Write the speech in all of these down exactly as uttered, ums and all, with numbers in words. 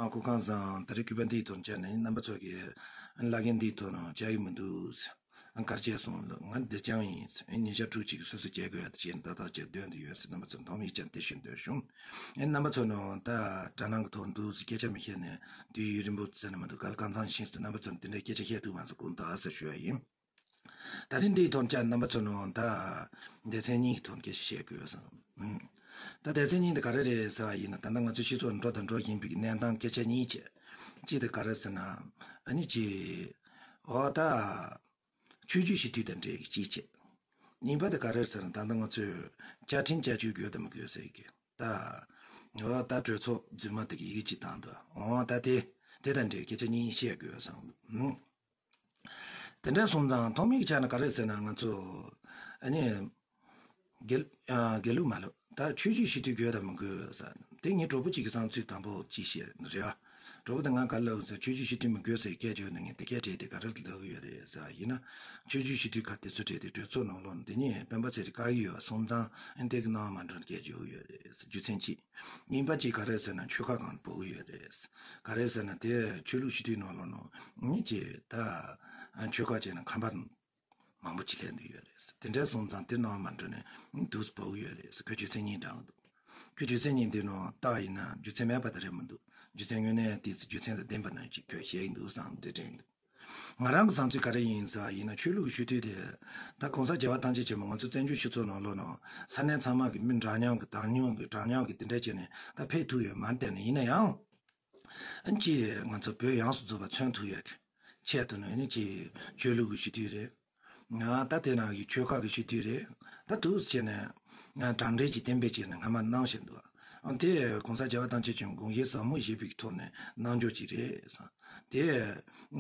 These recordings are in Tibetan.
སྐུ་ཁམས་བཟང་། ད་རེས་སྐུད་པ་འདིའི་ཐོག་བཅར་ནས་རྣམ་པ་ཚོ་གིས་བླ་རྒན་འདིའི་ཐོག་ནང་བཅར་གྱི་མི་འདུག་གར་བཅར་སོང་། ང་འདི་རྐྱང་ཡིན། ཉིན་ཞག་དྲུག་ཅིག་སོ་སོ་བཅར་དགོས་ཡ་དེ་བྱས་ནས་ཏག་ཏག་ཅིག་སྡོད་འདི་ཡོད་ཟེར། རྣམ་པ་ཚོ་མཐོང་མིག་ཅན་དེ་ཞུ་འདོད་བྱུང་། ཨེ་རྣམ་པ་ཚོ་ནང་ད་དྲ་སྣང་གི་ཐོག་འདུག་ཟེར་སྐད་ཆ་མི་བཤད་ནས་དུས་ཡུན་རིང་པོ་ཟེར་ན་མི་འདུག་གལ་གང་འཚམ་ཤེས་སོང་། རྣམ་པ་ཚོ་འདི་འདྲའི་སྐད་ཆ་བཤད་ཐུབ་མ་སོང་། དགོངས་དག་ཟེར་ཞུ་ཡ་ཡིན། ད་རིང་འདིའི་ཐོག་བཅར་རྣམ་པ་ཚོ་ནང་ད་སྡེ་ཚན་གཉིས་ཀྱི་ཐོག་སྐད་ཆ་བཤད་དགོས་བསམ། ཨུམ། ད་སྡེ་ཚན་གཉིས་འདི་ག་རེ་རེད་ཟེར་བ་ཡིན་ན། ད་ལྟ་ང་ཚོའི་སྤྱི་ཚོགས་འགྲོ་དང་འགྲོ་བཞིན་པའི་གནས་སྟངས་སྐད་ཆ་གཉིས་བྱས། གཅིག་དེ་ག་རེ་ཟེར་ན། ཨ་ནི་གཅིག་འོ་ད་ཆོས་བརྒྱུད་སྤྱི་འཐུས་དང་འབྲེལ་གྱི་གཅིག་བྱས། གཉིས་པ་དེ་ག་རེ་ཟེར་ན། ད་ལྟ་ང་ཚོས་བཅའ་ཁྲིམས་བསྐྱར་བཅོས་དགོས་དང་མི་དགོས་ཟེར་གྱི། ད་འོ་ད་གྲོས་ཚོགས་རྫུན་མ་དེ་གི་ཡི་གེ་གཅིག་བཏང་འདུག་འོ་ད་དེ་དེ་དང་འབྲེལ་སྐད་ཆ་གཉིས་བཤད་དགོས་བསམ། ཨུམ། དེ་འདྲ་སོང་ཙང་ཐོག་མའི་ཆ་ནས་ག་རེ་ཟེར་ན། ང་ཚོ་ཨ་ནི་དགེ་ཨ་དགེ་ལུགས་མ་ལབ། ད་ཆོས་བརྒྱུད་སྤྱི་འཐུས་དགོས་དང་མི་དགོས་ཟེར། དེ་ངའི་གྲོགས་པོ་གཅིག་གི་བསམ་ཚུལ་དང་པོ་གཅིག་བཤད་ནི་རེད་ཨ། གྲོགས་པོ་དེ་ང་ག་ལབ་ཟེར། ཆོས་བརྒྱུད་སྤྱི་འཐུས་མི་དགོས་ཟེར་སྐད་བརྗོད་ནས་ངས་དེ་སྐད་བྲིས་ཏེ་ག་རེ་ལབ་ཡོད་རེད་ཟེར་ཡིན་ན། ཆོས་བརྒྱུད་སྤྱི་འཐུས་ཁག་དེ་ཚོ་བྲིས་ཏེ་གྲོས་ཚོགས་ནང་ལོགས་ནས་དེ་ནས་སྤེན་པ་ཚེ་རིང་བཀག་གི་ཡོད་པ་སོང་ཙང་ཨ་ནི་དེ་གི་ནང་མ་འགྲོ་ནས་སྐད་བརྗོད་ཡོད་རེད་ཟེར། རྒྱུ་མཚན་གཅིག་གཉིས་པ་གཅིག་ག་རེ་ཟེར་ན། ཆོལ་ཁ་གང་འབོད་ཀྱི་ཡོད་རེད། ག་རེ་ཟེར་ན་དེ་ཆོས་ལུགས་སྤྱི་འཐུས་ནང་ལོགས་ནང་ཉིད་ཀྱི་ད་ཆོལ་ཁ་བྱས་ན་ཁམས་པ་མང་པོ་ཅིག་སླེབས་འདུག་ཡོད་རེད། དེ་འདྲ་སོང་ཙང་དེ་ནང་མ་འགྲོ་ནས་འདུག་སེ་འབོད་ཀྱི་ཡོད་རེད། ཁོས་རྒྱུ་མཚན་གཉིས་དྲངས་འདུག་ཁོས་རྒྱུ་མཚན་གཉིས་འདི་ནང་བལྟས་ཡིན་ན་རྒྱུ་མཚན་མེད་པ་དེ་རེད་མི་འདུག་རྒྱུ་མཚན་དངོས་གནས་དེ་རྒྱུ་མཚན་དང་ལྡན་པ་ནང་ཅིག་ཁོས་བཤད་ཀྱི་འདུག་བསམ་དེ་དྲན་འདུག་ང་རང་གི་བསམ་ཚུལ་ག་རེ་ཡིན་ཟེར་ཡིན་ན། ཆོས་ལུགས་ཀྱི་སྤྱི་འཐུས་དེ་ད་གོང་ས་རྒྱལ་བ་ཐམས་ཅད་མཁྱེན་པ་ང་ཚོ་བཙན་བྱོལ་སྤྱི་ཚོགས་ནང་ལོགས་ནང་ས་གནས་ཚང་མ་གི་མི་འདྲ་མཉམ་གི་དྲ་མཉམ་གི་དྲ་མཉམ་གི་དེ་འདྲ་བྱས་ནས་ད་ཕེབས་ཐུབ་ཡོད་མ་རེད། དེ་ནི་ཡིན་ན་ཡང་ཨ་ནི་ཅིག་ང་ཚོ་བོད་ཡོངས་སུ་རྫོགས་པ་མཚོན་ཐུབ་ཡོད་གི་ཆེད་དུ་ནི་ཨ་ནི་ཅིག་ཆོས་ལུགས་ཀྱི་སྤྱི་འཐུས་རེད། ང་ད་དེ་ནང་གི་ཆོལ་ཁ་གི་སྤྱི་འཐུས་རེད། ད་འདུག་སེ་བྱས་ནས་ང་གྲ་སྒྲིག་ཅིག་གཏན་འབེབས་བྱས་ནས་སྔ་མ་གནང་བཞིན་འདུག་ཨ་དེ་གོང་ས་རྒྱལ་བ་ཐམས་ཅད་མཁྱེན་པའི་དགོངས་བཞེད་ཟབ་མོ་བཞེས་པའི་ཐོག་ནས་གནང་རྒྱུ་ཅིག་རེད་ཟེར། དེ་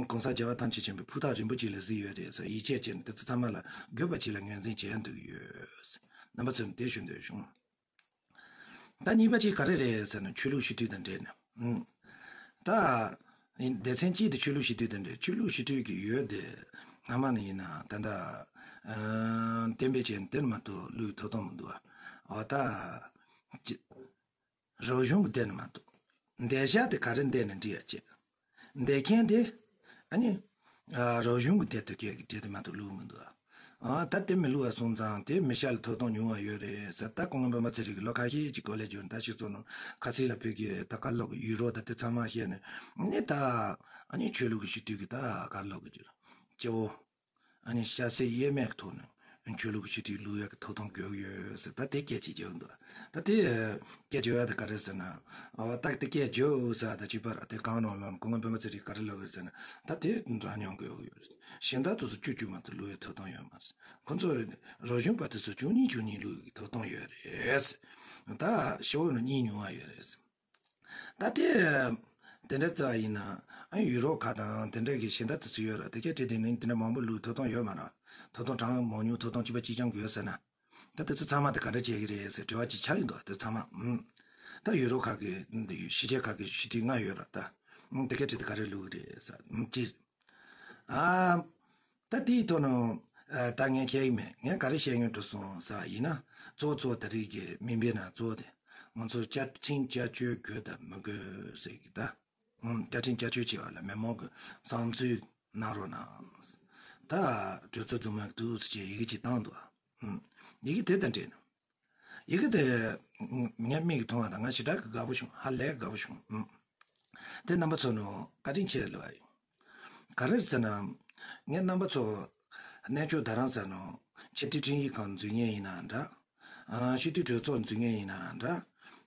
གོང་ས་རྒྱལ་བ་ཐམས་ཅད་མཁྱེན་པའི་ཕུགས་ཐག་རིང་པོ་ཅིག་ལ་གཟིགས་ཡོད་རེད་ཟེར། ཡིད་ཆེས་བྱས་ནས་དེ་ཚོ་ཚང་མ་ལ་དགོས་པ་ཅིག་ལ་ངོས་འཛིན་བྱས་འདུག་ཡོད། རྣམ་པ་ཚོར་དེ་ཞུ་འདོད་བྱུང་། ད་གཉིས་པ་ཅིག་ག་རེ་རེད་ཟེར་ན། ཆོས་ལུགས་སྤྱི་འཐུས་དང་འབྲེལ་ནས། ཨུམ། ད་སྡེ་ཚན་གཅིག་དེ་ཆོས་ལུགས་སྤྱི་འཐུས་དང་འབྲེལ། ཆོས་ལུགས་སྤྱི་འཐུས་ཀྱི་ཡོད་དེ་སྔ་མ་ནས་ཡིན་ན་ད་ལྟ་ཨ་གཏན་འབེབས་བྱས་ནས་དེ་ནས་མ་གཏོགས་བླུག་ཐུབ་ཐང་མི་འདུག་ཨ། འོ་ད་ཅི་རོགས་གཞུང་གི་དེ་ནས་མ་གཏོགས་འདེད་བྱ་དེ་ག་རེ་འདེད་ནས་འགྲིག་ཡ་བྱེད། འདེད་མཁན་དེ་ཨ་ནི་ཨ་རོགས་གཞུང་གི་དེ་ཐོག་སྐད་ཀྱི་འདྲེ་དེ་མ་གཏོགས་བླུག་མི་འདུག་ཨ། ཨ་ད་དེ་མི་བླུག་བ་སོང་ཙང་དེ་མི་ཤ་ལ་ཐོབ་ཐང་ཉུང་བ་ཡོད་རེད་ཟེར། ད་སྐུ་ངོ་སྤེན་པ་ཚེ་རིང་གིས་ལོ་ཁ་ཤས་ཅིག་གོ་ལའི་བརྒྱུད་ནས་ད་སྤྱི་ཚོགས་ནང་ཁ་ཚིག་ལ་བོད་ཀྱི་ད་གར་ལོག་གི་ཡུལ་རོགས་ད་དེ་ཚང་མ་བཤད་ནས་ནི་ད་ཨ་ནི་ཆོས་ལུགས་ཀྱི་སྤྱི་འཐུས་ཀྱི་ད་གར་ལོག་གི་རྒྱུ་སྐྱེ་བོ། ཨ་ནི་ཤ་ཟད་གཡོ་མེད་ཀྱི་ཐོག་ནས་ཆོས་ལུགས་ཀྱི་སྤྱི་འཐུས་བླུག་ཡག་གི་ཐོབ་ཐང་དགོས་ཀྱི་ཡོད་ཟེར། ད་དེ་སྐད་ཅིག་བརྗོད་འདུག་ད་དེ་སྐད་བརྗོད་ཡག་དེ་ག་རེ་ཟེར་ན། འོ་ད་དེ་སྐད་བརྗོད་ཟེར་ད་ཅིག་པར་དེ་གང་རུང་ལོན་སྐུ་ངོ་སྤེན་པ་ཚེ་རིང་ག་རེ་ལབ་ཡོད་ཟེར་ན། ད་དེ་འདྲ་མཉམ་དགོས་ཀྱི་ཡོད། གཞན་དག་དེ་ཚོ་བཅུ་བཅུ་མ་གཏོགས་བླུག་ཡག་ཐོབ་ཐང་ཡོད་མ་རེད། ཁོ་ཚོ་རོགས་གཞུང་པ་དེ་ཚོ་བཅུ་གཉིས་བཅུ་གཉིས་བླུག་ཡག་ཐོབ་ཐང་ཡོད་རེད། ད་ཤོར་ནས་གཉིས་ཉུང་བ་ཡོད་རེད། ད་དེ་དེ་འདྲ་རྩ་ཡིན་ན་ཨ་ཡུ་རོབ་ཁག་དང་དེ་འདྲ་གི་གཞན་དག་དེ་ཚོ་ཡོད་ར། དེ་གས་དེ་དེ་ནི་དེ་འདྲ་མང་པོ་བླུག་ཐོབ་ཐང་ཡོད་མ་ར། ཐོབ་ཐང་གྲངས་མང་ཉུང་ཐོབ་ཐང་གཅིག་པ་གཅིག་རྐྱང་དགོས་ཟེར་ན། ད་དེ་ཚོ་ཚང་མ་དེ་ག་འདྲ་བྱེད་ཀྱི་རེད་ཟེར་དྲི་བ་ཅིག་ཆགས་ཀྱི་འདུག་དེ་ཚང་མ་ཨུམ། ད་ཡུ་རོབ་ཁག་གི་འདི་ཕྱི་རྒྱལ་ཁག་གི་སྤྱི་འཐུས་ལྔ་ཡོད་ར་ད། ཨུམ་དེ་གས་དེ་ག་རེ་བླུག་གི་རེད་ཟེར་ཨུམ་ཅི། ཨ། ད་དེའི་ཐོག་ནས་ཨ་ད་ངས་ཁྱེད་ཡིན་མེད་ངས་ག་རེ་བཤད་སྙིང་བྲོ་སོང་ཟེར་བ་ཡིན་ན། གཙོ་བོ་ད་རེས་ཀྱི་མིང་པའི་ནང་གཙོ་བོ་དེ་ང་ཚོ་བཅའ་ཁྲིམས་བསྐྱར་བཅོས་དགོས་དང་མི་དགོས་ཟེར་གི་ད། ཨང་བཅའ་ཁྲིམས་བསྐྱར་བཅོས་བྱེད་པ་ལ་མི་མང་གི་བསམ་ཚུལ་གནང་རོགས་གནང་། ད་གྲོས་ཚོགས་རྫུན་མ་འདུག་ཟེར་ཡི་གེ་ཅིག་བཏང་འདུག་ཨང་ཡི་གེ་དེ་དང་འབྲེལ་ནས། ཡི་གེ་དེ་ངས་མིག་གིས་མཐོང་བ་དང་ང་ཞེ་དྲག་གི་དགའ་པོ་བྱུང་། ཧ་ལས་དགའ་པོ་བྱུང་། ཨང་། དེ་རྣམ་པ་ཚོ་ནང་བཀའ་དྲིན་ཆེ་ལབ་པ་ཡིན། ག་རེ་ཟེར་ན། ངས་རྣམ་པ་ཚོ་གནས་མཆོག་རྡ་རམ་ས་ལ་ནང་སྤྱི་འཐུས་ཁྲིམས་ཞིབ་ཁང་འཛུལ་མཁན་ཡིན་ན་འདྲ། ཨ་སྤྱི་འཐུས་གྲོས་ཚོགས་འཛུལ་མཁན་ཡིན་ན་འདྲ།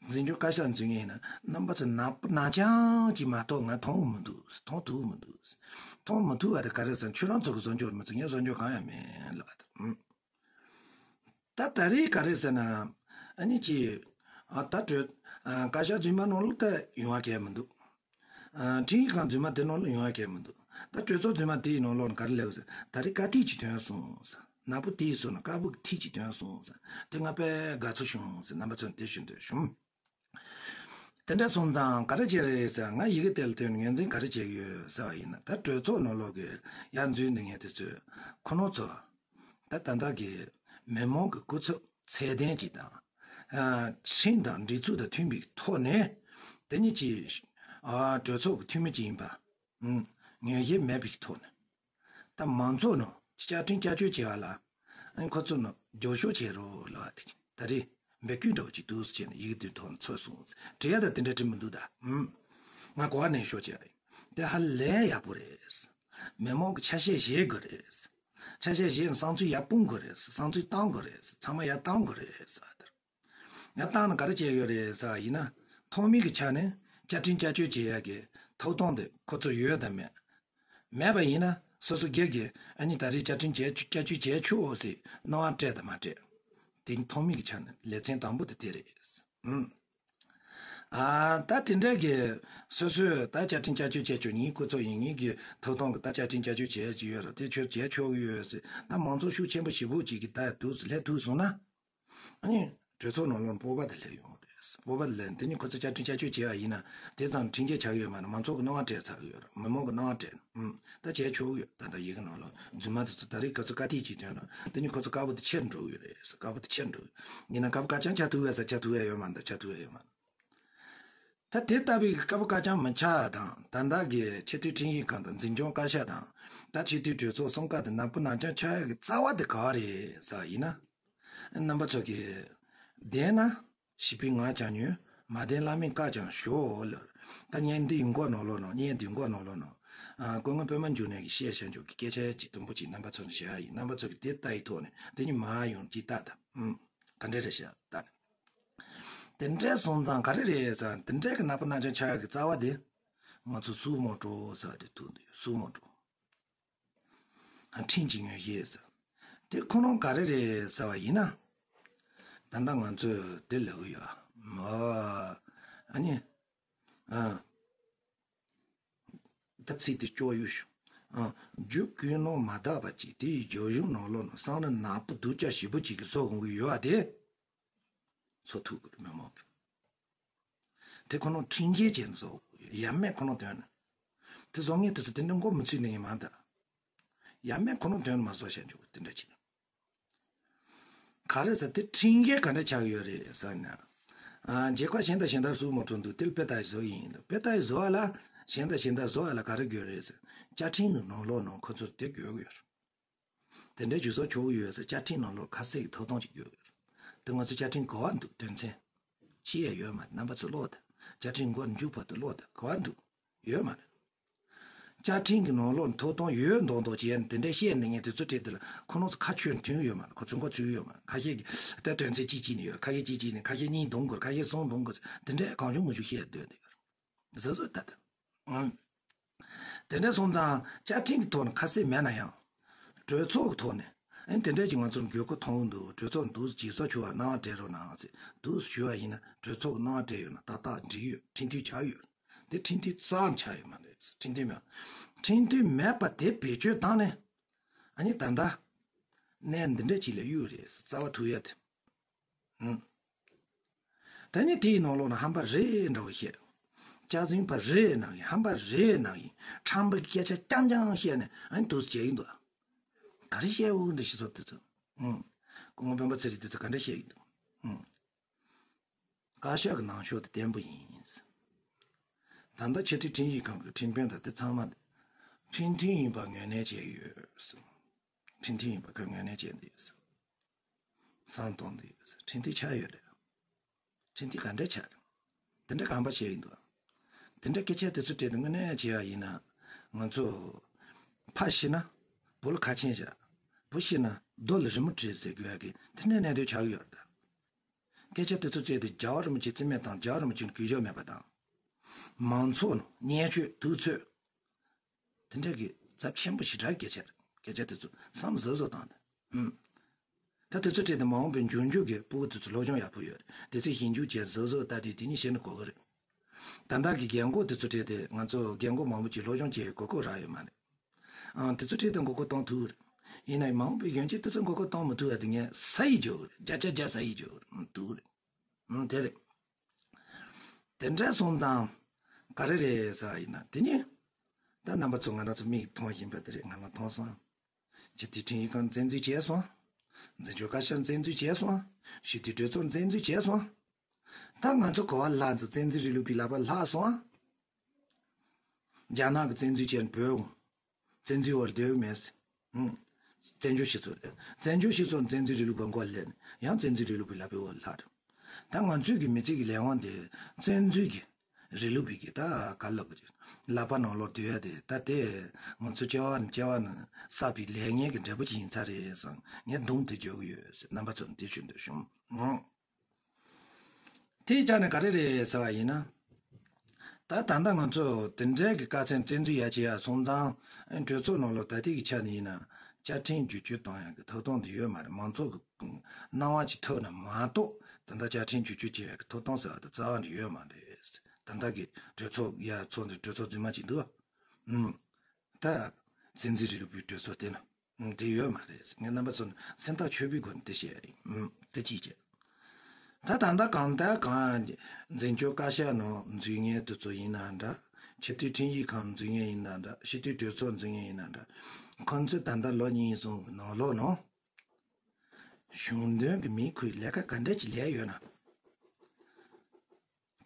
འཛིན་སྐྱོང་བཀའ་ཤག་འཛུལ་མཁན་ཡིན་ན་རྣམ་པ་ཚོ་ནག་པོ་ནག་རྐྱང་ཅིག་མ་གཏོགས་ང་མཐོང་མི་འདུག་མཐོང་ཐུབ་མི་འདུག་མཐོང་མི་ཐུབ་པ་དེ་ག་རེ་ཟེར་ན་ཁྱོད་རང་ཚོ་གི་བཟོ་འཇོག་མི་ཚོ་ངས་བཟོ་འཇོག་གང་ཡང་མེད་ལབ་པ་དང་། ད་ད་རེས་ག་རེ་ཟེར་ན། ཨ་ནི་ཅི། ཨ་ད་གྲོས། ཨ་བཀའ་ཤག་རྫུན་མ་ནང་ལ་ད་ཡོང་བ་གལ་མི་འདུག་ཨ་ཁྲིམས་ཞིབ་ཁང་རྫུན་མ་དེ་ནང་ལ་ཡོང་བ་གལ་མི་འདུག་ད་གྲོས་ཚོགས་རྫུན་མ་དེའི་ནང་ལོགས་ལ་ག་རེ་ལབ་ཟེར། ད་རེས་དཀའ་ཐིག་ཅིག་ཐོན་སོང་ཟེར། ནག་པོ་དེའི་སོ་ན་དཀར་པོ་གི་ཐིག་ཅིག་ཐོན་སོང་ཟེར། དེ་ང་དཔེ་དགའ་ཚོར་བྱུང་ཟེར་རྣམ་པ་ཚོར་དེ་ཞུ་འདོད་བྱུང་། དེ་འདྲ་སོང་ཙང་ག་རེ་བྱས་རེད་ཟེར། ང་ཡི་གེ་དེ་ལ་བལྟས་ནས་ངོས་འཛིན་ག་རེ་བྱེད་ཀྱི་ཡོད་ཟེར་བ་ཡིན་ན། ད་གྲོས་ཚོགས་ནང་ལོགས་ཀྱི་ཡར་འཛུལ་འདི་ངས་དེ་ཚོས་ཁོ་ནོ་ཚོ་ད་ད་ལྟ་གི་མི་མང་གི་སྐུ་ཚབ་ཚད་ལྡན་ཅིག་དང་། ཨ་ཁྲིམས་དང་སྒྲིག་འཛུགས་དང་མཐུན་པའི་ཐོག་ནས་དེ་ཉིད་ཀྱི་ ཨ་གྲོས་ཚོགས་ཀྱི་འཐུས་མི་ཅིག་ཡིན་པ། ཨུམ། ངོས་བཞེས་མེད་པའི་ཐོག་ནས། ད་མང་ཚོགས་ནང་བསྐྱར་སྐྲུན་བསྐྱར་བཅོས་བྱེད་པ་ལ། ཨ་ཁོ་ཚོ་ནང་རྒྱབ་སྐྱོར་བྱེད་རོགས་ལབ་པ་དེ། ད་རེས་འབོད་སྐུལ་འདྲ་བོ་ཅིག་འདུག་ཟེར་བྱས་ནས་ཡི་གེ་དེའི་ཐོག་ནས་ཚུར་སོང་། བྲིས་ཡ་ད་དེ་འདྲ་བྲིས་མི་འདུག་ད། ཨུམ། ང་གོ་བ་ལེན་ཤོག་བྱས་པ་ཡིན། དེ་ཧ་ལས་ཡག་པོ་རེད། མི་མང་གི་ཆ་ཤས་བཞེས་དགོས་རེད། ཆ་ཤས་བཞེས་ནས་བསམ་ཚུལ་ཡར་སྤུངས་དགོས་རེད། བསམ་ཚུལ་བཏང་དགོས་རེད། ཚང་མ་ཡར་བཏང་དགོས་རེད་ཟེར་བ་དེ། ཡར་བཏང་ནས་ག་རེ་བྱས་ཡོད་རེད་ཟེར་བ་ཡིན་ན། ཐོག་མའི་གི་ཆ་ནས་བསྐྱར་སྐྲུན་བསྐྱར་བཅོས་བྱེད་ཡག་གི་ཐོབ་ཐང་དེ་ཁོ་ཚོ་ཡོད་དམ་མེད། མེད་པ་ཡིན་ན་སོ་སོ་སྒེར་གྱིས་ཨ་ནི་ད་རེས་བསྐྱར་སྐྲུན་བྱས་བསྐྱར་བཅོས་བྱས་ཆོག་ཟེར་གནང་བ་སྤྲད་དམ་མ་སྤྲད། དེ་ནི་ཐོག་མའི་གི་ཆ་ནས་ལེ་ཚན་དང་པོ་དེ་དེ་རེད། ཨུམ། ཨ་ད་དེ་འདྲ་གི་སོ་སོས་ད་བསྐྱར་སྐྲུན་བསྐྱར་བཅོས་བྱས་ཆོག་ངའི་སྐུ་ཚབ་ཡིན། ངའི་གི་ཐོབ་ཐང་གི་ད་བསྐྱར་སྐྲུན་བསྐྱར་བཅོས་བྱས་ཀྱི་ཡོད་རེད། དེ་ཆོས་བྱས་ཆོག་གི་ཡོད་ཟེར། ད་མང་ཚོགས་ཤུགས་ཆེན་པོ་ཞེ་པོ་ཅིག་གིས་ད་འདུག་སླེབས་ཐུབ་སོང་ན། ཨ་ནི་གྲོས་ཚོགས་ནང་ལོགས་སྤོབས་པ་དེ་སླེབས་ཡོང་གི་རེད། སྤོབས་པ་དེ་སླེབས་དེ་ནི་ཁོ་ཚོ་བསྐྱར་སྐྲུན་བསྐྱར་བཅོས་བྱས་པ་ཡིན་ན་དེ་ཙམ་ཁྲིམས་འགལ་ཆགས་ཡོད་མ་རེད། མང་ཚོགས་ཀྱི་སྣང་བ་སྤྲད་ཚར་གི་ཡོད་རེད། མི་མང་གི་སྣང་བ་སྤྲད། ཨུམ། ད་བྱས་ཆོག་གི་ཡོད། ད་ལྟ་ཡི་གེ་ནང་ལོགས་རྫུན་མ་དེ་ཚོ་ད་རེས་ག་ཚོད་བཀའ་ཐིག་ཅིག་ཐོན་ན་དེ་ནི་ཁོ་ཚོ་དཀར་པོ་དེ་ཆེར་འགྲོ་གི་ཡོད་རེད། དཀར་པོ་དེ་ཆེར་འགྲོ་གི་ཡིན་ན་དཀར་པོ་དཀར་རྐྱང་ཆགས་ཐུབ་ཡོད་ས་ཆགས་ཐུབ་ཡ་ཡོད་མ་རེད། ཆགས་ཐུབ་ཡ་ཡོད་མ་རེད། ད་དེ་ལྟ་བུའི་དཀར་པོ་དཀར་རྐྱང་མི་ཆགས་དང་། ད་ལྟ་གི་ཆེས་མཐོའི་ཁྲིམས་ཞིབ་ཁང་དང་འཛིན་སྐྱོང་བཀའ་ཤག་དང་། ད་ཆེས་མཐོའི་གྲོས་ཚོགས་གསུམ་ཀ་དེ་ནག་པོ་ནག་རྐྱང་ཆགས་ཡག་གི་རྩ་བ་དེ་ག་རེད་ཟེར་བ་ཡིན་ན། རྣམ་པ་ཚོ་གིས་བདེན་ན་ཞི་བའི་ངག་ཀྱང་ཉོན། མ་བདེན་བླ་མའི་བཀའ་ཀྱང་ཞུ་ལབ། ད་བརྙན་འདི་ཡི་མགོ་ནང་ལོགས་ནང་། བརྙན་འདི་མགོ་ནང་ལོགས་ནང་། ཨ་སྐུ་ངོ་པད་མ་འབྱུང་གནས་ཀྱིས་བཤད་བཞག་འཇོག་གི་སྐད་ཆ་ཅིག་དུམ་བུ་ཅིག་རྣམ་པ་ཚོ་ལ་བཞག་ཡིན། རྣམ་པ་ཚོ་གིས་དེ་ལྟ་ཡི་ཐོག་ནས་དེ་ཉིད་མ་ཡོང་ཅིག་ལྟ་དང་། ཨུམ། ག་འདྲ་རེད་ཤག་ལྟ་ནས། དེ་འདྲ་སོང་ཙང་ག་རེ་རེད་ཟེར། དེ་འདྲ་གི་ནག་པོ་ནག་རྐྱང་ཆགས་ཡག་གི་རྩ་བ་དེ། ང་ཚོ་སུའུ་མོ་ཊོ་ཟེར་བ་དེ་ཐུག་འདུག་སུའུ་མོ་ཊོ། ཨ་ཁྲིམས་ཀྱི་ངོས་བཞེས་ཟེར། དེ་ཁོ་རང་ག་རེ་རེད་ཟེར་བ་ཡིན་ན། ད་ལྟ་ང་ཚོས་དེ་ལབ་ཀྱི་ཡོད། མ། ཨ་ནི། ཨ། ད་ཚིག་དེ་སྐྱོར་ཡོད་ཤོག་ཨ། རྒྱུ་ཀུན་སློང་མ་དག་པ་ཅིག་དེ་ཡི་རྒྱབ་ལྗོངས་ནང་ལོགས་ན་བསམ་བློ་ནག་པོ་སྡུག་ཅག་ཞེ་པོ་ཅིག་གིས་བཟོ་འོང་གི་ཡོད་པ་དེ། ཚོ་ཐུག་གི་མི་མང་གི། དེ་ཁོ་ན་ཁྲིམས་འགལ་བྱས་ནས་བཟོ། ཡ་མེད་ཁོ་ན་དོན་ནི། དེ་བཟོ་མཁན་དེ་ཚོ་དེ་འདྲ་མགོ་མི་ཚོས་ནི་ཡིན་མ་ད། ཡ་མེད་ཁོ་ན་དོན་ནི་མ་བཟོ་བྱས་འཇུག་དེ་འདྲ་བྱས། ག་རེ་ཟེར་དེ་ཁྲིམས་འགལ་ག་འདྲ་ཆགས་ཡོད་རེད་ཟེར་ན། ཨ་མཇལ་ཁ་གཞན་དང་གཞན་དག་སུའུ་མོ་ཊོ་འདུག་དེ་ལ་དཔེ་ལྟ་ཡི་བཟོ་ཡིན་འདུག་དཔེ་ལྟ་ཡི་བཟོ་བ་ལ་གཞན་དང་གཞན་དག་བཟོ་བ་ལ་ག་རེ་དགོས་རེད་ཟེར། བཅའ་ཁྲིམས་ནང་ལོགས་ནང་ཁོ་ཚོར་དེ་དགོས་ཀྱི་ཡོད་རེད། དེ་འདྲའི་ཇུས་གསོག་ཆོག་གི་ཡོད་ཟེར། བཅའ་ཁྲིམས་ནང་ལོགས་ཁ་གསལ་གྱི་ཐོབ་ཐང་ཅིག་ཡོད། དེ་ང་ཚོ་བཅའ་ཁྲིམས་གོ་བ་འདུག་དོན་ཚན། ཤེས་ཡ་ཡོད་མ་རེད། རྣམ་པ་ཚོ་ཀློག་དང་། བཅའ་ཁྲིམས་མགོ་མཇུག་བར་དུ་ཀློག་དང་། གོ་བ་འདུག་ཡོད་མ་རེད། བཅའ་ཁྲིམས་ཀྱི་ནང་ལོགས་ཐོབ་ཐང་ཡོད་མདོག་མདོག་བྱས་ནས་དེ་འདྲའི་བཤད་ནས་ངས་དེ་ཚོ་བྲིས་དེ་ལ་ཁོ་རང་ཚོ་ཁ་ཆོས་མཐུན་ཡོད་མ་རེད། ཁོ་ཚོ་མགོ་ཚོས་ཡོད་མ་རེད། ཁ་ཤས་ཀྱིས་ད་དོན་ཚན་གཅིག་གཅིག་ནས་ཡོད་རེད། ཁ་ཤས་གཅིག་གཅིག་ནས། ཁ་ཤས་གཉིས་འདོན་དགོས་རེད། ཁ་ཤས་གསུམ་འདོན་དགོས་རེད། དེ་འདྲའི་གང་བྱུང་མང་བྱུང་བཤད་སྡོད་དེ་ཡོད་རེད། བཟོ་བཟོ་ལྟ་དང་། ཨང་། དེ་འདྲ་སོང་ཙང་བཅའ་ཁྲིམས་ཀྱི་ཐོག་ནས་ཁ་གསལ་མེད་ན་ཡང་། གྲོས་ཚོགས་ཀྱི་ཐོག་ནས་ཨེ་དེ་འདྲ་ཅིག་ང་ཚོར་དགོས་མཁོ་མཐོང་གི་འདུག་གྲོས་ཚོགས་འདུག་ཇུས་གསོག་ཆོག་པ་གནང་བ་སྤྲད་རོགས་གནང་ཟེར་འདུག་ཞུ་བ་ཡིན་ན། གྲོས་ཚོགས་ཀྱི་གནང་བ་སྤྲད་ཡོད་ན་ཏག་ཏག་འགྲིག་ཡོད། ཁྲིམས་མཐུན་ཆགས་ཡོད། དེ་ཁྲིམས་མཐུན་རྩ་ཆགས་ཡོད་མ་རེད། ཁྲིམས་མཐུན་མེད། ཁྲིམས་མཐུན་མེད་པ་དེ་བེད་སྤྱོད་བཏང་ནས་ཨ་ནི་ད་ལྟ་གནས་འདི་འདྲ་ཅིག་ལ་གཡུག་རེད། རྩ་བ་ཐུག་ཡ་དེ། ཨང་། ད་ནི་དེའི་ནང་ལོགས་ན་ཧམ་པ་རེད་འདྲ་བོ་བཤད། སྐྱག་རྫུན་པ་རེད་ནང་བཞིན། ཧམ་པ་རེད་ནང་བཞིན། ཁྲམ་པའི་སྐད་ཆ་རྐྱང་རྐྱང་བཤད་ནས་ཨ་ནི་འདུག་སེ་བྱས་ཡིན་འདུག་ག་རེ་བཤད་འོ་འདི་ཞིག་ཚོ་དེ་ཚོ། ཨང་། སྐུ་ངོ་སྤེན་པ་ཚེ་རིང་དེ་ཚོ་ག་འདྲ་བཤད་ཡིན་འདུག་ཨང་། བཀའ་ཤག་གི་ནང་ཤོག་དེ་བརྟན་པོ་ཡིན། ད་ལྟ་ཆེས་མཐོའི་ཁྲིམས་ཞིབ་ཁང་གི་ཁྲིམས་དཔོན་དང་དེ་ཚང་མ་ཁྲིམས་མཐུན་ཡིན་པ་ངོས་ལེན་བྱས་ཡོད། ཁྲིམས་མཐུན་ཡིན་པ་ཁོས་ངོས་ལེན་བྱས་འདུག་བསམ་བཏང་འདུག་ཁྲིམས་མཐུན་ཆགས་ཡོད་རེད། ཁྲིམས་མཐུན་ག་འདྲ་ཆགས་རེད། དེ་འདྲ་གང་པ་བྱས་ཡིན་འདུག་དེ་འདྲ་སྐད་ཆ་དེ་ཚོ་དྲིས་ཏེ་དངོས་གནས་བྱས་པ་ཡིན་ན། ང་ཚོ་ཕ་ཤི་ན་བུ་ལ་ཁ་ཆེམས་བཞག་བུ་ཤི་ན་རྡོ་ལ་རི་མོ་བྲིས་ཟེར་དགོས་ཡ་གི་དེ་འདྲའི་གནད་དོན་ཆགས་ཡོད་རེད་ད། སྐད་ཆ་དེ་ཚོ་བྱས་ཏེ་རྒྱལ་བ་རིན་པོ་ཆེ་རྩིས་མེད་བཏང་། རྒྱལ་བ་རིན་པོ་ཆེ་གུས་ཞབས་མེད་པ་དང་། མང་ཚོགས་ནང་བརྙས་བཅོས་དུག་ཚོད། དེ་འདྲ་གི་ཚབས་ཆེན་པོ་ཞེ་དྲག་སྐད་ཆ་རེད། སྐད་ཆ་དེ་ཚོ་བསམ་བཟོ་བཟོ་བཏང་སྟེ། ཧུམ། ད་དེ་ཚོ་བྲིས་ཏེ་མ་འོངས་པའི་འབྱུང་འགྱུར་གྱི་སྤུ་གུ་དེ་ཚོ་སློབ་སྦྱོང་ཡག་པོ་ཡོད་རེད། དེ་ཚོས་ཞིབ་འཇུག་བྱས་བཟོ་བཟོ་ལྟ་དུས་དེ་ཉིད་ཤེས་ན་གོ་གི་རེད། ད་ལྟ་གི་རྒན་གོག་དེ་ཚོ་བྲིས་ཏེ་ང་ཚོ་རྒན་གོག་མང་པོ་ཅིག་སློབ་སྦྱོང་བྱེད་གོ་སྐབས་རག་ཡོད་མ་རེད། ཨང་། དེ་ཚོ་བྲིས་ཏེ་མགོ་སྐོར་གཏོང་ཐུབ་རེད། ཡིན་ན་མ་འོངས་པའི་གཞོན་སྐྱེས་དེ་ཚོ་མགོ་སྐོར་གཏོང་མི་ཐུབ་ཡ་དེ་ངས་ས་ཡི་འཇོག་རེད། བརྒྱ་ཆ་བརྒྱ་ས་ཡི་འཇོག་རེད། ཐུབ་རེད། ཨང་། དེ་རེད། དེ་འདྲ་སོང་ཙང་ག་རེ་རེད་ཟེར་བ་ཡིན་ན། དེ་ནི་ད་རྣམ་པ་ཚོ་ང་རང་ཚོ་མིག་མཐོང་བཞིན་པ་དེ་རེད། ང་མ་མཐོང་སོང་། སྤྱི་འཐུས་ཁྲིམས་ཞིབ་ཁང་བཙན་འཛུལ་བྱས་སོང་། འཛིན་སྐྱོང་བཀའ་ཤག་བཙན་འཛུལ་བྱས་སོང་། སྤྱི་འཐུས་གྲོས་ཚོགས་བཙན་འཛུལ་བྱས་སོང་། ད་ང་ཚོ་གོ་བ་ལྷག་ཚོ་བཙན་འཛུལ་རིང་ལུགས་པའི་ལག་པ་ལྷག་སོང་། རྒྱ་ནག་གི་བཙན་འཛུལ་བྱས་ནས་བོད་བཙན་འཛུལ་འོག་ལ་སྡོད་ཀྱི་མེད། ཨང་། བཙན་བྱོལ་སྤྱི་ཚོགས་རེད། བཙན་བྱོལ་སྤྱི་ཚོགས་ནས་བཙན་འཛུལ་རིང་ལུགས་པ་མགོ་ལ་སླེབས་ནས་ཡང་བཙན་འཛུལ་རིང་ལུགས་པའི་ལག་པའི་འོག་ལ་ལྷག་རེད། ད་ང་ཚོའི་གི་མི་ཚེ་གི་ལས་དབང་དེ་བཙན་འཛུལ་གྱི་རིང་ལུགས་པའི་གི་ད་ག་ལབ་གི་རེད། ལག་པ་ནང་ལོགས་སྡོད་ཡ་དེ་ད་དེ་ང་ཚོ་སྐྱེ་བ་ནས་སྐྱེ་བ་ནས་བསགས་པའི་ལས་ངན་གྱི་འབྲས་བུ་ཅིག་ཡིན་ས་རེད་བསམ་ངས་གདོང་དེ་འཇོག་གི་ཡོད་ཟེར་རྣམ་པ་ཚོར་འདི་ཞུ་འདོད་བྱུང་། དེའི་ཆ་ནས་ག་རེ་རེད་ཟེར་བ་ཡིན་ན། ད་ད་ལྟ་ང་ཚོ་དེ་འདྲའི་གི་དཀའ་ཚེགས་བཙན་འཛུལ་ཡ་བྱེད་ཡ་སོང་ཙང་གྲོས་ཚོགས་ནང་ལོགས་ད་ལྟའི་གི་ཆ་ནས་ཡིན་ན་བཅའ་ཁྲིམས་བསྒྱུར་བཅོས་གཏོང་ཡ་གི་ཐོབ་ཐང་དེ་ཡོད་མ་རེད། མང་ཚོགས་ཀྱི་སྣང་བ་ཅིག་ཐོབ་ན་མ་གཏོགས་ད་ལྟ་བཅའ་ཁྲིམས་བསྒྱུར་བཅོས་བྱེད་ཡ་གི་ཐོབ་ཐང་ཟེར་བ་དེ་རྩ་བ་ནས་ཡོད་མ་རེད། ད་ལྟ་གི་གྲོས་ཚོགས་ཡ་ཚོགས་འདུ་གྲོས་ཚོགས་རྫུན་མ་ཅིག་འདུག་ཨུམ། ད་བཙན་འཛུལ་རིང་ལུགས་པའི་གྲོས་ཚོགས་དེ་ན། ཨུམ། དེ་ཡོད་མ་རེད། ངས་རྣམ་པ་ཚོར་སེམས་ཐག་ཆོད་པའི་སྒོ་ནས་དེ་བཤད་ཡིན། ཨུམ། དེ་གཅིག་བྱས། ད་ད་ལྟ་གང་ལྟར་གང་འཛིན་སྐྱོང་བཀའ་ཤག་ནང་འཛུལ་མཁན་དེ་ཚོ་ཡིན་ན་འདྲ། ཆེས་མཐོའི་ཁྲིམས་ཞིབ་ཁང་འཛུལ་མཁན་ཡིན་ན་འདྲ། སྤྱི་འཐུས་གྲོས་ཚོགས་འཛུལ་མཁན་ཡིན་ན་འདྲ། ཁོང་ཚོས་ད་ལྟ་ལོ་གཉིས་གསུམ་གྱི་ནང་ལོགས་ནང་གཞུང་དོན་གྱི་མི་ཁུར་ལས་ཀ་ག་འདྲ་ཅིག་ལས་ཡོད་ན།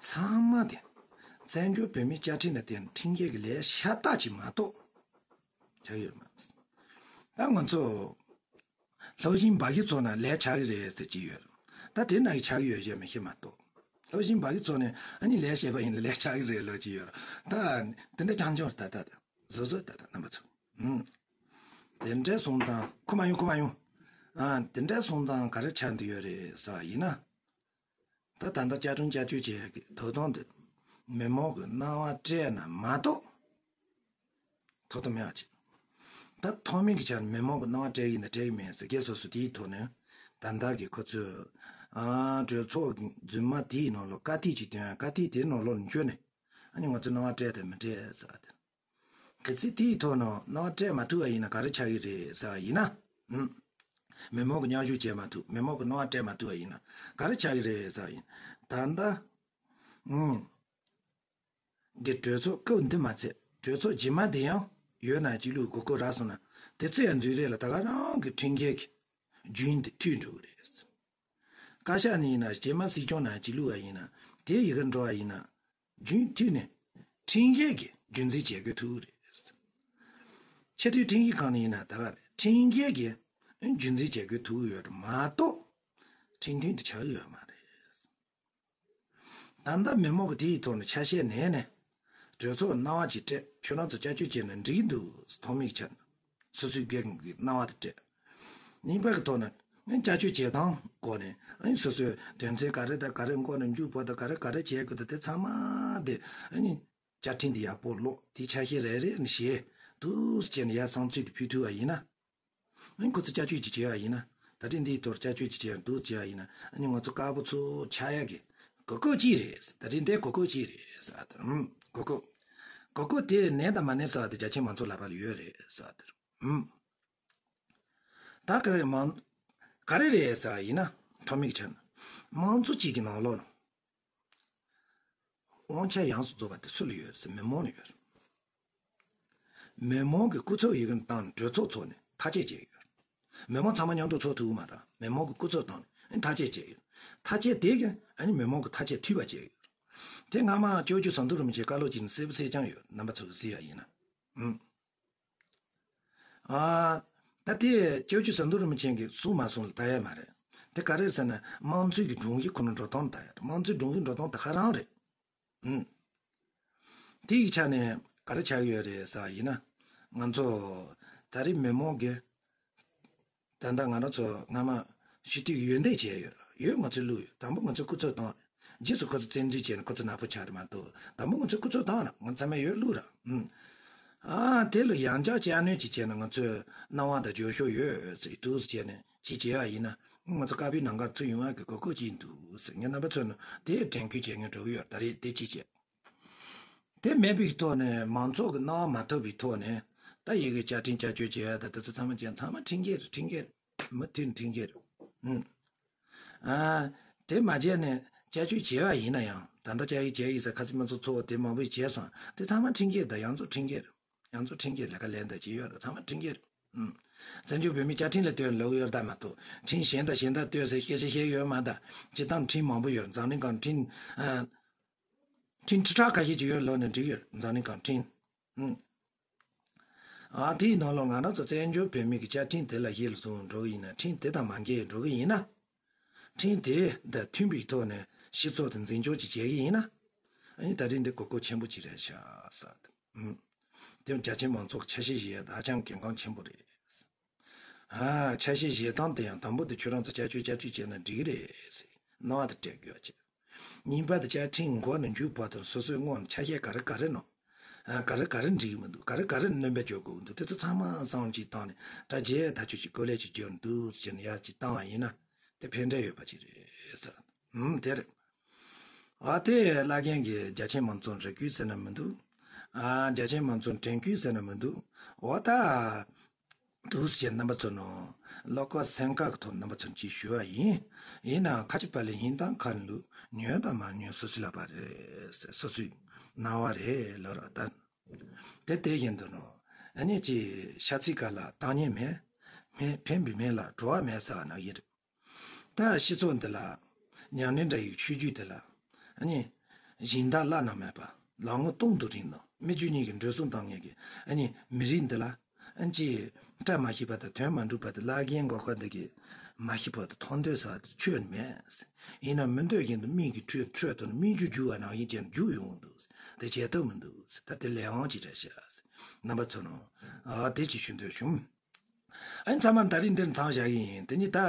ཚང་མ་དེ་བཙན་བྱོལ་བོད་མིའི་བཅའ་ཁྲིམས་ལ་བརྟེན་ཁྲིམས་འགལ་གྱི་ལས་ཤ་སྟག་ཅིག་མ་གཏོགས་ཆགས་ཡོད་མ་རེད། ད་ང་ཚོ་སློབ་སྦྱོང་འབའ་གི་ཚོགས་ན་ལས་ཆགས་ཀྱི་རེད་ཟེར་གྱི་ཡོད་རེད། ད་དེ་ན་ཡི་ཆགས་ཀྱི་ཡོད་ཞེས་མི་ཤེས་མ་གཏོགས། སློབ་སྦྱོང་འབའ་གི་ཚོགས་ནས་ཨ་ནི་ལས་བྱས་པ་ཡིན་ན་ལས་ཆགས་ཀྱི་རེད་ལབ་ཀྱི་ཡོད་རེད། ད་དེ་འདྲ་རྐྱང་རྐྱང་རེད། ད་ད་ད་བཟོ་བཟོ་ད་ད་རྣམ་པ་ཚོ། ཨུམ། དེ་འདྲ་སོང་ཙང་ཁོ་མ་ཡོང་ཁོ་མ་ཡོང་། ཨ་དེ་འདྲ་སོང་ཙང་ག་རེ་ཆགས་འདི་ཡོད་རེད་ཟེར་བ་ཡིན་ན། ད་ད་ལྟ་བཅའ་ཁྲིམས་བསྐྱར་བཅོས་བྱེད་ཡག་གི་ཐོབ་ཐང་དེ་མི་མང་གི་སྣང་བ་སྤྲད་ན་མ་གཏོགས་ཐོབ་ཐང་མེད་པ་ཅིག་ད་ཐོག་མའི་གི་ཆར་མི་མང་གི་སྣང་བ་སྤྲད་ཡིན་ན་སྤྲད་ཡི་མེད་ཟེར་སྐད་སོ་སོ་དེའི་ཐོག་ནས་ད་ལྟ་གི་ཁོ་ཚོས་ཨ་གྲོས་ཚོགས་རྫུན་མ་དེའི་ནང་ལོགས་བཀའ་ཐིག་ཅིག་བཏོན། བཀའ་ཐིག་དེའི་ནང་ལོགས་ལ་འཇུས་ནས་ཨ་ནི་ང་ཚོ་སྣང་བ་སྤྲད་དང་མི་སྤྲད་ཟེར་བ་དེ། གལ་སྲིད་དེའི་ཐོག་ནས་སྣང་བ་སྤྲད་མ་ཐུབ་པ་ཡིན་ན་ག་རེ་ཆགས་ཀྱི་རེད་ཟེར་བ་ཡིན་ན། ཨུམ། མི་མང་གི་མཉམ་ཞུགས་བྱེད་མ་ཐུབ། མི་མང་གི་སྣང་བ་སྤྲད་མ་ཐུབ་པ་ཡིན་ན་ག་རེ་ཆགས་ཀྱི་རེད་ཟེར་བ་ཡིན། ད་ལྟ། ཨུམ། འདི་གྲོས་ཚོགས་སྐབས་འདི་མ་ཚད་གྲོས་ཚོགས་རྗེས་མ་དེ་ཡང་ཡོད་ན་གཅིག་ལུགས་གོ་སྐབས་རག་སོང་ན་དེ་ཚོ་ཡང་འཛུལ་རེས་ལ་ད་ག་རང་གི་ཁྲིམས་འགལ་གྱི་རྒྱུན་དེ་མཐུད་འགྲོ་གི་རེད། བཀའ་ཤག་ནས་ཡིན་ན་རྗེས་མ་སྲིད་སྐྱོང་ན་གཅིག་ལུགས་པ་ཡིན་ན་དེ་ཡི་གེར་འགྲོ་བ་ཡིན་ན། རྒྱུན་མཐུད་ནས་ཁྲིམས་འགལ་གྱི་རྒྱུན་འཛིན་བྱེད་དགོས་ཐུག་རེད། ཆེས་མཐོའི་ཁྲིམས་ཞིབ་ཁང་ནས་ཡིན་ན་ད་ག་རེད། ཁྲིམས་འགལ་གྱི་རྒྱུན་འཛིན་བྱེད་དགོས་ཐུག་ཡོད་མ་གཏོགས་ཁྲིམས་མཐུན་དུ་ཆགས་ཡོད་མ་རེད། ད་ལྟ་མི་མང་གི་དེ་ཡི་ཐོག་ནས་ཆ་ཤས་ནས་ནས་གྲོས་ཚོགས་སྣང་བ་ཅིག་སྤྲད། ཁྱོད་རང་ཚོ་བསྐྱར་བཅོས་བྱས་ན་འགྲིག་གི་འདུག་ཐོག་མའི་ཆ་ནས་སོ་སོའི་སྒེར་གྱི་སྣང་བ་དེ་སྤྲད། གཉིས་པ་གི་ཐོག་ནས་བསྐྱར་བཅོས་བྱེད་སྟངས་སྐོར་ནས་སོ་སོའི་དོན་ཚན་ག་རེ་དང་ག་རེ་མགོ་ནས་མཇུག་བར་དུ་ག་རེ་ག་རེ་བྱེད་དགོས་དང་དེ་ཚང་མ་དེ་བཅའ་ཁྲིམས་དེ་ཡག་པོ་ཀློག་དེ་ཆ་ཤས་རེ་རེ་ནས་བྱས་འདུག་སེ་བྱས་ནས་ཡར་བསམ་ཚུལ་དེ་ཕུལ་ཐུབ་པ་ཡིན་ན། ཨ་ནི་ཁོ་ཚོ་བསྐྱར་བཅོས་ཅིག་བྱས་པ་ཡིན་ན། ད་ཐེངས་འདིའི་ཐོག་བསྐྱར་བཅོས་ཅིག་བྱས་འདུག་བྱས་པ་ཡིན་ན། ཨ་ནི་ང་ཚོ་དཀར་པོ་ཚོ་ཆགས་ཡག་གི་གོ་སྐབས་གཅིག་རེད། ད་ཐེངས་འདི་གོ་སྐབས་གཅིག་རེད་ཟེར་བ་དེ། ཨུམ། གོ་སྐབས། གོ་སྐབས་དེ་ནན་དང་མ་ནན་ཟེར་བ་དེ་རྒྱ་ཆེ་མང་ཚོགས་ལག་པ་ལ་ཡོད་རེད་ཟེར་བ་དེ། ཨུམ། ད་ག་རེ་མང་། ག་རེ་རེད་ཟེར་བ་ཡིན་ན། ཐོག་མའི་ཆ་ནས་མང་ཚོགས་གཅིག་གི་ནང་ལོགས་ནས། དབང་ཆ་ཡོངས་སུ་རྫོགས་པ་དེ་སུ་ལ་ཡོད་ཟེར། མི་མང་ལ་ཡོད། མི་མང་གི་སྐུ་ཚབ་ཡི་གེ་བཏང་ནས་གྲོས་ཚོགས་ཚོགས་ནས་ཐག་བཅད་བྱས་ཡོད། མི་མང་ཚང་མ་མཉམ་དུ་ཚོགས་ཐུབ་ཀྱི་མ་རེད། མི་མང་གི་སྐུ་ཚབ་བཏང་ནས་ཐག་བཅད་བྱས་ཡོད། ཐག་བཅད་དེ་གི་ཨ་ནི་མི་མང་གི་ཐག་བཅད་འཐུས་པ་བྱས་ཡོད། དེ་སྔ་མ་སྐྱབས་རྗེ་ཟམ་གདོང་རིན་པོ་ཆེ་བཀའ་སློབ་ཅིག་ནས་གསལ་པོ་གསལ་རྐྱང་ཡོད། རྣམ་པ་ཚོས་གཟིགས་ཡ་ཡིན་ན། ཨུམ། ཨ། ད་དེ་སྐྱབས་རྗེ་ཟམ་གདོང་རིན་པོ་ཆེ་གིས་གསུངས་མ་གསུངས་ལ་ལྟ་ཡ་མ་རེད། དེ་ག་རེ་ཟེར་ན་དམངས་གཙོའི་གི་སྒྲོམ་གཞི་ཁོ་ན་འགྲོ་སྟངས་ལྟ་ཡ་རེད། དམངས་གཙོའི་སྒྲོམ་གཞི་འགྲོ་སྟངས་དེ་ག་རང་རེད། ཨུམ། དེ་ཡི་ཆ་ནས་ག་རེ་ཆགས་ཀྱི་ཡོད་རེད་ཟེར་བ་ཡིན་ན། ང་ཚོ་ད་རེས་མི་མང་གིས་ད་ལྟ་ང་རང་ཚོ་སྔ་མ་སྤྱི་འཐུས་ཡོན་བདག་བྱས་ཡོད་རེད། ཡོད་ང་ཚོས་བླུགས་ཡོད། དང་པོ་ང་ཚོས་སྐུ་ཚབ་བཏང་རེད། རྗེས་སུ་ཁོ་ཚོ་བཙན་འཛུལ་བྱས་ནས་ཁོ་ཚོ་ནག་པོ་ཆགས་རེད་མ་གཏོགས། དང་པོ་ང་ཚོས་སྐུ་ཚབ་བཏང་རེད། ང་ཚང་མས་ཡོད་བླུགས་རེད། ཨུམ། ཨ་དེ་ལ་ཡང་བསྐྱར་བཅར་སྣོན་ཅིག་བྱས་ན་ང་ཚོས་སྣང་བ་དང་བརྗོད་ཤོག་ཡོད་ཟེར་འདུག་བྱས་ནས་ཅིག་བྱས་པ་ཡིན་ན་ང་ཚོ་དཀར་པོའི་ནང་ཁར་ཚུར་ཡོང་ཡག་གི་གོ་སྐབས་ཅིག་འདུག་ཟེར། ངས་རྣམ་པ་ཚོ་ནི་དེ་དྲན་སྐུལ་བྱེད་མཁན་འགྲོ་གི་ཡོད། ད་རེས་དེ་ཅིག་བྱས། དེ་མེད་པའི་ཐོག་ནས་མང་ཚོགས་ཀྱི་སྣང་བ་མ་ཐོབ་པའི་ཐོག་ནས་ད་ཡི་གེ་བཅའ་ཁྲིམས་བསྐྱར་བཅོས་བྱེད་ཡ་ད་དེ་ཚོ་ཚང་མ་བྱས་ཚང་མ་ཁྲིམས་འགལ་རེད། ཁྲིམས་འགལ་རེད། མུ་མཐུད་ཁྲིམས་འགལ་རེད། ཨུམ། ཨ། དེ་མ་བྱས་ནས་བསྐྱར་བཅོས་བྱས་པ་ཡིན་ན་ཡང་ད་ལྟ་བསྐྱར་ཡིག་བྱས་ཡིག་ཟེར་ཁ་སང་མི་ཚོ་ཚོགས་དེ་མང་པོ་ཞིག་བྱས་སོང་། དེ་ཚང་མ་ཁྲིམས་འགལ་རེད། ད་ཡང་རྫོགས་ཁྲིམས་འགལ་རེད། ཡང་རྫོགས་ཁྲིམས་འགལ་ལས་ཀ་ལས་འདྲ་བྱས་ཡོད་རེད། ཚང་མ་ཁྲིམས་འགལ་རེད། ཨུམ། བཙན་བྱོལ་བོད་མིའི་བཅའ་ཁྲིམས་ལ་ལྟོས་ལབ་ཡོད་ད་མ་གཏོགས་ཁྲིམས་གཞན་དང་གཞན་དང་ལྟོས་ཟེར་སྐད་ཆ་བཤད་ཡོད་མ་ད། སྤྱིར་བཏང་ཁྲིམས་མང་པོ་ཡོད་རེད། འཛམ་གླིང་སྒང་ཁྲིམས། ཨ། ཁྲིམས་ཁྲི་ཕྲག་ཁ་ཤས་ཅིག་ཡོད་ལབ་ན་འགྲིག་ཡོད་རེད། འཛམ་གླིང་སྒང་ཁྲིམས། ཨ་དེའི་ནང་ལ་ང་རང་ཚོ་བཙན་བྱོལ་བོད་མི་གི་བཅའ་ཁྲིམས་དེ་ལ་གཞི་ལ་བཟུང་འགྲོ་གི་ཡིན་ན། ཁྲིམས་དེ་དང་མ་འགལ་འགྲོ་གི་ཡིན་ན། ཁྲིམས་དེ་དང་མཐུན་པའི་ཐོག་ནས་སྤྱི་ཚོགས་དེ་འཛིན་སྐྱོང་ཅིག་བྱེད་ཀྱི་ཡིན་ན། ཨ་ནི་ད་རིང་འདི་གོ་སྐབས་ཆེན་པོ་ཅིག་རེད་ཤག་ཟེར། ཨུམ། དེ་རྒྱ་ཆེ་མང་ཚོགས་ཆ་ཤས་བཞེས་ཡ་ད་ཧ་ཅང་གལ་འགངས་ཆེན་པོ་རེད། ཨ་ཆ་ཤས་བཞེས་སྟངས་དེ་ཡང་དང་པོ་དེ་ཁྱོད་རང་ཚོ་བསྐྱར་བཅོས་བསྐྱར་བཅོས་བྱས་ན་འགྲིག་གི་རེད་ཟེར། སྣང་བ་དེ་སྤྲད་དགོས་ཀྱི། གཉིས་པ་དེ་བཅའ་ཁྲིམས་འགོ་ནས་མཇུག་བར་དུ་སོ་སོའི་སྔོན་ཆ་ཤས་ག་རེ་ག་རེ་ནོ། ཨ་ག་རེ་ག་རེ་འགྲིག་གི་མི་འདུག་ག་རེ་ག་རེ་སྣོན་པ་འཇོག་དགོས་ཀྱི་འདུག་དེ་ཚོ་ཚང་མ་བསམ་བློ་ཅིག་བཏང་ནས་ད་རྗེས་ཐག་གཅོད་ཅིག་བཀོད་ལེགས་ཅིག་བརྒྱབ་འདུག་ཟེར་ནས་ཡར་ཅིག་བཏང་བ་ཡིན་ན་དེ་ཕན་འབྲས་ཡོད་པ་ཅིག་རེད་ཟེར། ཨུམ་དེ་རེད། ཨ་དེ་བླ་རྒན་གྱིས་རྒྱ་ཆེ་མང་ཚོགས་རེ་སྐུལ་ཟེར་ན་མི་འདུག་ཨ་རྒྱ་ཆེ་མང་ཚོགས་དྲན་སྐུལ་ཟེར་ན་མི་འདུག་འོ་ད། འདུག་ཟེར་རྣམ་པ་ཚོ་ནོ། བློ་ཁོག་སེམས་ཁ་གི་ཐོག་རྣམ་པ་ཚོར་ཅིག་ཞུ་བ་ཡིན། ཡིན་ནའང་ཁ་ཅིག་པ་ལས་ཡིན་སྟངས་ཁ་ལུ་ཉོན་དང་མ་ཉོན་སོ་སོའི་ལག་པ་རེད་ཟེར། སོ་སོའི་སྣང་བ་རེད་ལབ་ར་ད། དེ་དེ་བཞིན་དུ་ནོ། ཨ་ནི་ཅི་ཤ་ཚིག་ག་ལ་བཏང་ཉེན་མེད། མེད་ཕན་པའི་མེད་ལ་བྲོ་བ་མེད་ཟེར་བ་ནང་བཞིན་རེད། ད་སྤྱི་ཚོགས་འདི་ལ་ཉམས་ལེན་འདྲ་ཡི་ཆོས་བརྒྱུད་འདི་ལ་ཨ་ནི་སྦྱིན་བདག་བླ་ན་མེད་པ་ལག་ངོ་སྟོང་དུ་རིང་ནོ། མི་རྒྱུ་གཉིས་ཀྱི་འགྲོ་སོང་བཏང་མཁན་གྱི་ཨ་ནི་མི་རིགས་འདི་ལ་ཨ་ཅི་བཀྲ་མ་ཤིས་པ་དང་དོན་མ་འགྲུབ་པ་དང་བླ་རྒན་མགོ་སྐོར་འདི་གི་མ་ཤི་བ་དང་མཐོང་འདོད་ཟེར་བ་དེ་ཆོས་མེད། ཡིན་ན་མི་འདོད་བཞིན་དུ་མིག་གི་ཁྲོད་ཁྲོད་དུ་མིག་ཆུ་རྒྱུ་བ་ནང་བཞིན་ཅན་རྒྱུ་ཡོང་འདུག་དེ་བྱེད་ཐབས་མི་འདུག་ད་དེ་ལས་དབང་ཅིག་རེད་ཤག་རྣམ་པ་ཚོ་ནོ། ཨ་དེ་ཅིག་ཞུ་འདོད་བྱུང་། ཨ་ནི་ཚང་མ་ད་རིང་འདིར་མཚམས་བཞག་གི་ཡིན། དེ་ནི་ད་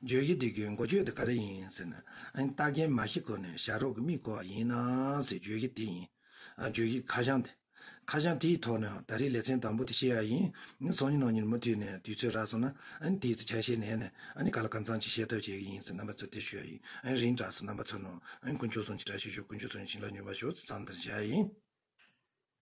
བརྗོད་གཞི་འདི་གི་འགོ་བརྗོད་དེ་ག་རེ་ཡིན་ཟེར་ན། ཨ་ནི་རྟ་རྒན་མ་ཤི་གོང་ནས་བྱ་རོག་གི་མིག་བསྐོར་བ་ཡིན་ན་ཟེར་བརྗོད་གཞི་དེ་ཡིན། ཨ་བརྗོད་གཞི་ཁ་བྱང་དེ། ཁ་བྱང་དེའི་ཐོག་ནས་ད་རེས་ལེ་ཚན་དང་པོ་དེ་བཤད་ཡ་ཡིན། ཨ་ནི་སང་ཉིན་གནངས་ཉིན་མུ་མཐུད་ནས་དུས་ཚོད་རག་སོང་ན་ཨ་ནི་དེའི་ཚེ་ཆ་ཤས་ནས་ནས་ཨ་ནི་ག་ལ་གང་འཚམ་ཅིག་བཤད་ཐབས་བྱེད་ཀྱི་ཡིན་ཟེར་རྣམ་པ་ཚོ་དེ་ཞུ་ཡ་ཡིན། ཨ་ནི་རིང་དྲགས་སོང་རྣམ་པ་ཚོ་ནོ། ཨ་ནི་དཀོན་མཆོག་གསུམ་གྱི་བཀྲ་ཤིས་ཤོག་དཀོན་མཆོག་གསུམ་གྱི་བྱིན་རླབས་མྱུར་བར་ཤོག་ཟེར་མཚམས་འདིར་བཞག་ཡ་ཡིན།